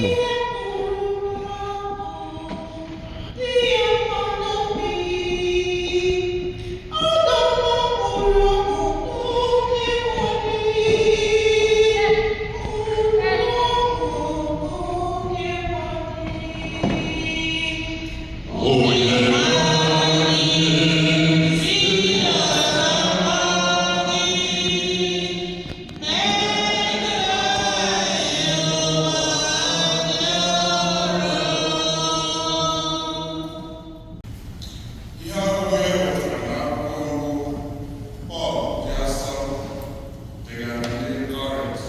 Nụ. Ihe ọgụgụ e wetara n'akwụkwọ mbụ Pọl dị asọ degara ndị Kọrint.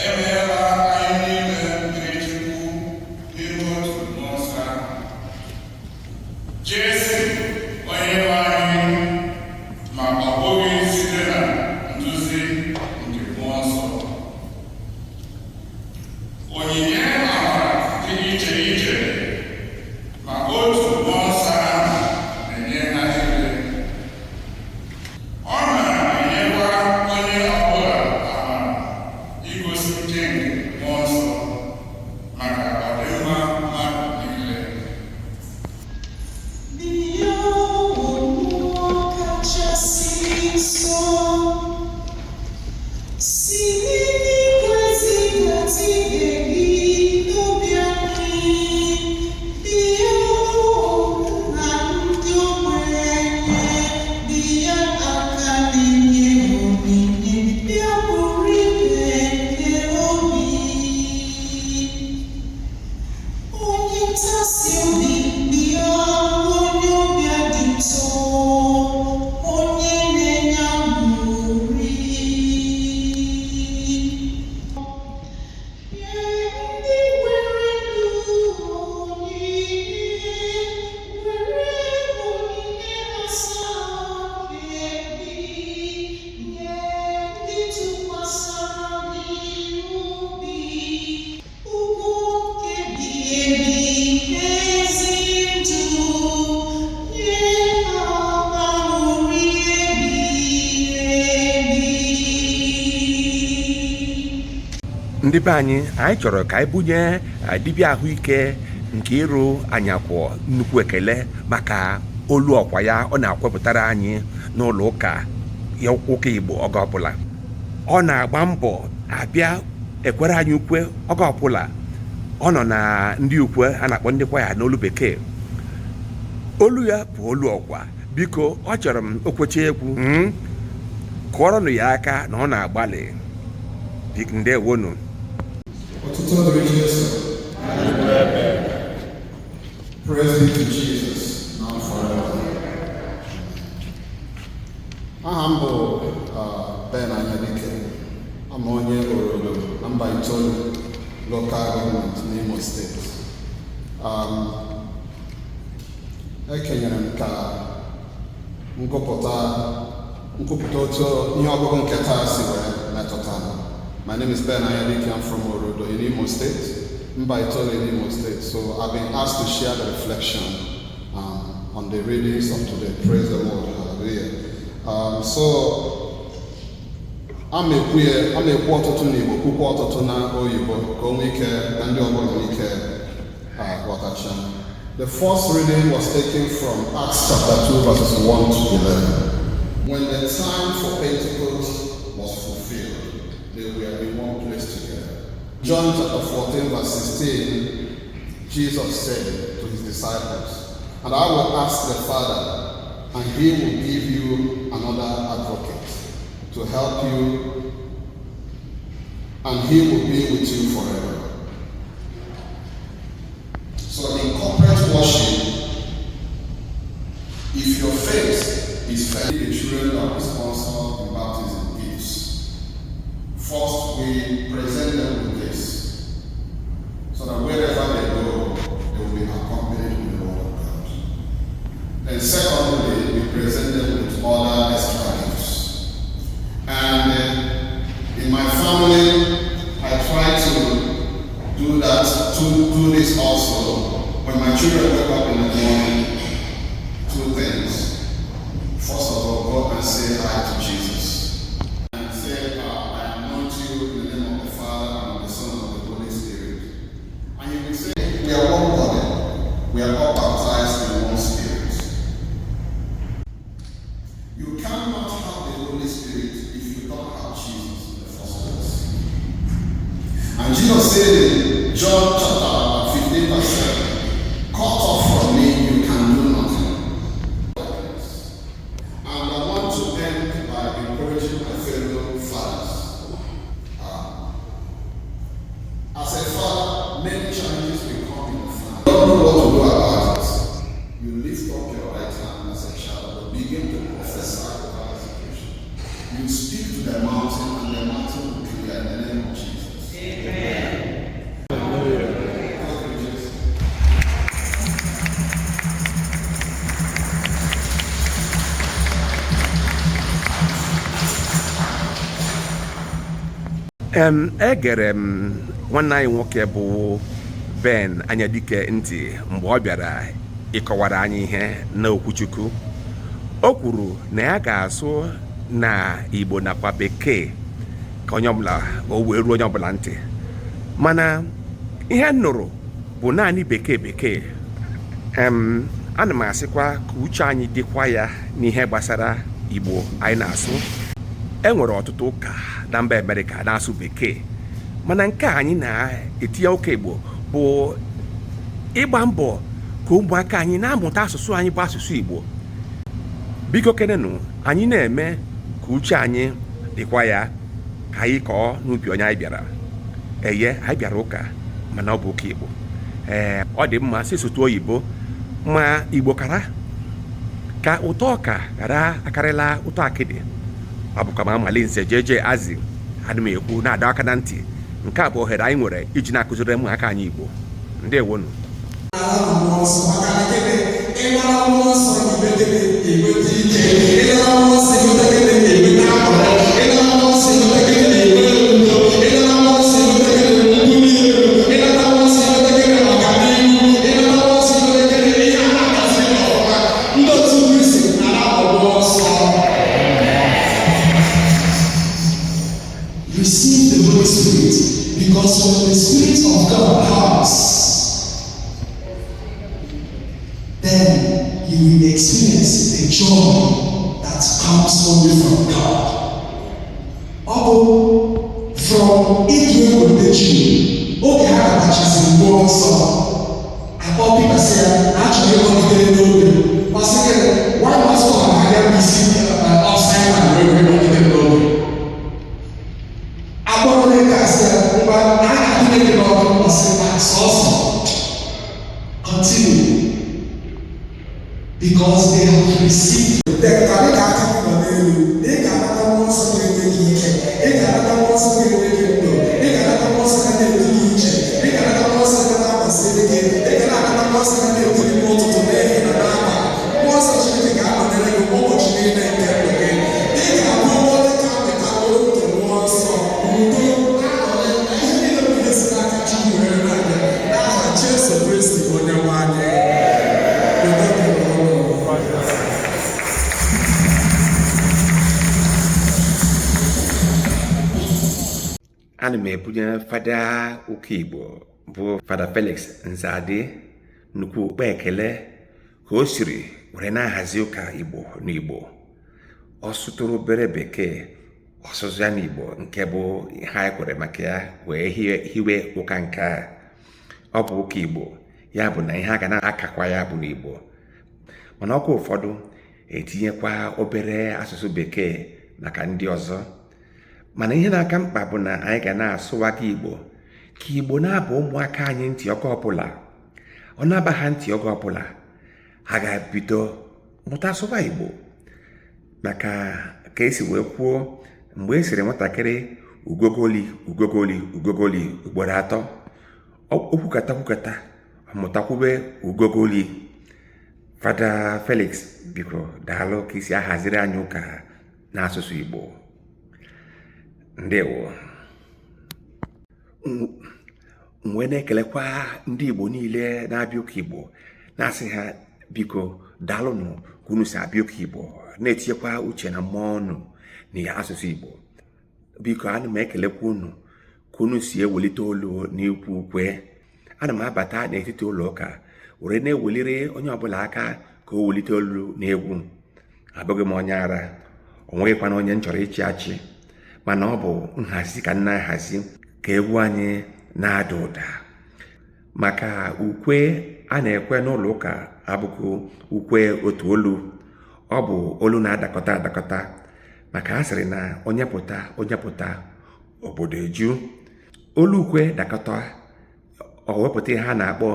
Emeela anyị niile mmiri Chukwu n'ime otu mmụọ nsọ ahụ. Jesu onye nwe anyị, ma ọ bụghị site na nduzi nke mmụọ nsọ. Onyinye amara dị iche iche, ma otu mmụọ nsọ ahụ na-enye ha niile. Ọ na-enyekwa onye ọbụla amara igosi ike nke mmụọ nsọ maka ọdịmma mmadụ niile. Bịa, mmụọ kachasị nsọ, si n'eluigwe zidata ihe gị n'obi anyị. Bịa, na ndị ogbenye, bịa, aka na-enye onyinye, bịa, bụrụ ibe nke obi. Onye ntasi obi, bịa, onye obi dị ụtọ, onye na-enye aṅụrị. Nye ndị nwere onyinye, were onyinye asaa nke gị, nye ndị tụkwasara gị obi. Ugwu nke ebighị ebi, ezi ndụ, nye ha aṅụrị ebighị ebi. Ndị be anyị, anyị chọrọ ka anyị bunye dibịa ahụike nke ịrụ anyakwọ nnukwu ekele maka olu ọkwa ya ọ na-akwepụtara anyị n'ụlọ ụka ya, ụka Igbo. Oge ọbụla ọ na-agba mbọ abịa ekwere anyị ukwe, oge ọbụla ọ nọ na ndị ukwe a na-akpọ ndị kwaya n'olu bekee, olu ya bụ olu ọkwa. Biko, ọ chọrọ m okwecha egwu, Kụọrọnụ ya aka na ọ na-agbalị. Ndewonu. Otuto dịrị Jesu. Praise be to Jesus, now and forever. Aha m bụ Ben Anyadike. Ama onye Orodo na Mbaitoli Local Government n'Imo Steeti. Ekenyere m ka ngụpụta nkwupụta otu ihe ọgụgụ nke taa si wee metụta m. My name is Ben Anyadike. I'm from Orodo in Imo State, Mbaitoli in Imo State. So I've been asked to share the reflection on the readings of today. Praise the Lord. Hallelujah. So a ma ekwu ya, a ma ekwu ọtụtụ n'Igbo, kwukwa ọtụtụ na oyibo, ka o nwee ike ka ndị ọbụla nwee ike ghọtacha. The first reading was taken from Acts chapter 2 verses 1 to 11. When the time for Pentecost was fulfilled, they were in one place together. John chapter 14 verse 16, Jesus said to his disciples, "And I will ask the Father, and he will give you another advocate to help you, and he will be with you forever." So in corporate worship, if your faith is firm, the children that we sponsor in baptism gifts. First, we present them with this, so that wherever they go, they will be accompanied with the word of God. Then secondly, we present them with other extra gifts. And in my family, I try to do that, to do this also. When my children wake up in the morning, two things. First of all, go and say hi to Jesus. And say, "I anoint you in the name of the Father and of the Son and of the Jesus said in John chapter 15, verse 7, cut off from me, you can do nothing. And I want to end by encouraging my fellow fathers. As a father, many challenges will come in the family. You don't know what to do about it. You lift up your right hand as a child and begin to prophesy over the situation. You speak to the mountain, and the mountain will clear in the name of Jesus. Amen. God bless you. Egere m nwanne anyị nwoke bụ Ben Anyadike ntị mgbe ọ bịara ịkọwara anyị ihe n'okwuchukwu. O kwuru na ya ga-asụ na Igbo nakwa Bekee ka onye ọbụla o wee ruo onye ọbụla ntị, mana ihe m nụrụ bụ naanị Bekee Bekee. Ana m asịkwa ka uche anyị dịkwa ya n'ihe gbasara Igbo anyị na-asụ. E nwere ọtụtụ ụka na mba Amerịka na-asụ Bekee, mana nke a anyị na-etinye ụka Igbo bụ ịgba mbọ ka ụmụaka anyị na-amụta asụsụ anyị bụ asụsụ Igbo. Biko kenenụ, anyị na-eme ka uche anyị dịkwa ya, ka anyị kọọ n'ubi onye anyị bịara. Eye anyị bịara ụka, mana ọ bụ ụka Igbo. Ee, ọ dị mma si sụtụ oyibo, ma Igbo kara ka ụtọ ọka ghara akarịla ụtọ akịdị. Ọ bụkwa ma Amalinze Jeje Azi ana m ekwu na-adọ aka na ntị. Nke a bụ ohere anyị nwere iji na-akụziri ụmụaka anyị Igbo. Ndewonu. Nara mmụọ nsọ, maka na gịnị? Ịnara mmụọ nsọ, enweta enweta ike. Ịnara mmụọ nsọ, enweta gịnị? Enweta aṅụrị. Ịnara mmụọ nsọ, enweta gịnị? Enweta udo. Ịnara mmụọ nsọ, enweta gịnị? Mbuli elu. Ịnara mmụọ nsọ, enweta gịnị? Ọganihu. Ịnara mmụọ nsọ, enweta gịnị? Ihe a na-akaziri gị ọfụma. Ndị otu Kristi, nara mmụọ nsọ. Receive the Holy Spirit, because when the Spirit of God comes, then you will experience the joy that comes only from God. Ọ bụ from ịtụ egwu ndị Juu oge ha natachaziri mmụọ nsọ, akpọ Pita sị ya na achọrọ ịkpọgidere n'obe. Ọ sị gịnị? Why must God abịa bụ isi upside down wee kpọgide n'obe? Akpọrọ onye nke asị ya ngwa na a ga-atụnye gị n'ọkụ. Ọ sị na sọsọ continue, because they have received. Ka dị ka aka gị nọ n'elu, ị ga-anata mmụọ nsọ ga-enye gị ike, ị ga-anata mmụọ nsọ ga-enye gị ndụ, ị ga-anata mmụọ nsọ ga na-edu gị iche, ị ga-anata mmụọ nsọ ga na-agbaziri gị, ị ga na-anata mmụọ nsọ ga na-edu gị n'ụtụtụ, n'ehihie na n'abalị. Mmụọ nsọ Chineke ga-anọnyere gị ụbọchị niile nke ndụ gị. Ị ga-abụ onye ka mịtaworo nke mmụọ nsọ, udo, aṅụrị na ihe niile bụ ihe si n'aka Chukwu were na-abịa, n'aha Jesu Kristi onye nwe anyị. Udo dịrị unu. Ana m ebunye fada ụka Igbo bụ Fada Felix Nzadị nnukwu ukpe ekele ka o siri were na-ahazi ụka Igbo n'Igbo. Ọ sụtụrụ obere Bekee, ọsụsụ ya n'Igbo, nke bụ ihe anyị kwere maka ya wee hiwe ụka nke a. Ọ bụ ụka Igbo, ya bụ na ihe a ga na-akakwa ya bụ n'Igbo, mana ọkwa ụfọdụ etinyekwa obere asụsụ Bekee maka ndị ọzọ. Mana ihe na-aka mkpa bụ na anyị ga na-asụwaga Igbo ka Igbo na-aba ụmụaka anyị ntị oge ọbụla. Ọ na-aba ha ntị oge ọbụla, ha ga-ebido mụta asụba Igbo, maka ka esi wee kwuo, mgbe e siri nwatakịrị ugogoli ugogoli ugogoli ugboro atọ, okwukata kwukata, mụtakwube ugogoli. Fada Felix, biko daalụ ka isi ahaziri anyị ụka n'asụsụ Igbo. Ndewo. M wee na-ekelekwa ndị Igbo niile na-abịa ụka Igbo, na-asị ha biko daalụnụ ka unu si abịa ụka Igbo, na-etinyekwa uche na mmụọ unu na asụsụ Igbo. Biko, ana m ekelekwa unu ka unu si ewelite olu n'ikwu ukwe. Ana m abata n'etiti ụlọ ụka were na-eweliri onye ọbụla aka ka o welite olu n'egwu. Abụghị m onye ara, o nweghịkwana onye m chọrọ ịchị achị, mana ọ bụ nhazi ka m na-ahazi ka egwu anyị na-ada ụda, maka ukwe a na-ekwe n'ụlọ ụka abụghị ukwe otu olu, ọ bụ olu na-adakọta adakọta, maka a sịrị na onye pụta, onye pụta, obodo eju. Olu ukwe dakọta, ọ wepụta ihe a na-akpọ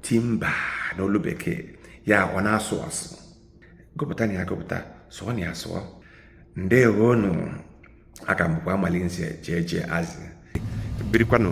timba n'olu bekee ya, ọ na-asụ asụ. Gụpụta na ya gụpụta, sụọ na ya sụọ. Ndewonu. Aka m bụkwa Amalinze Jeje Azị. Birikwanụ.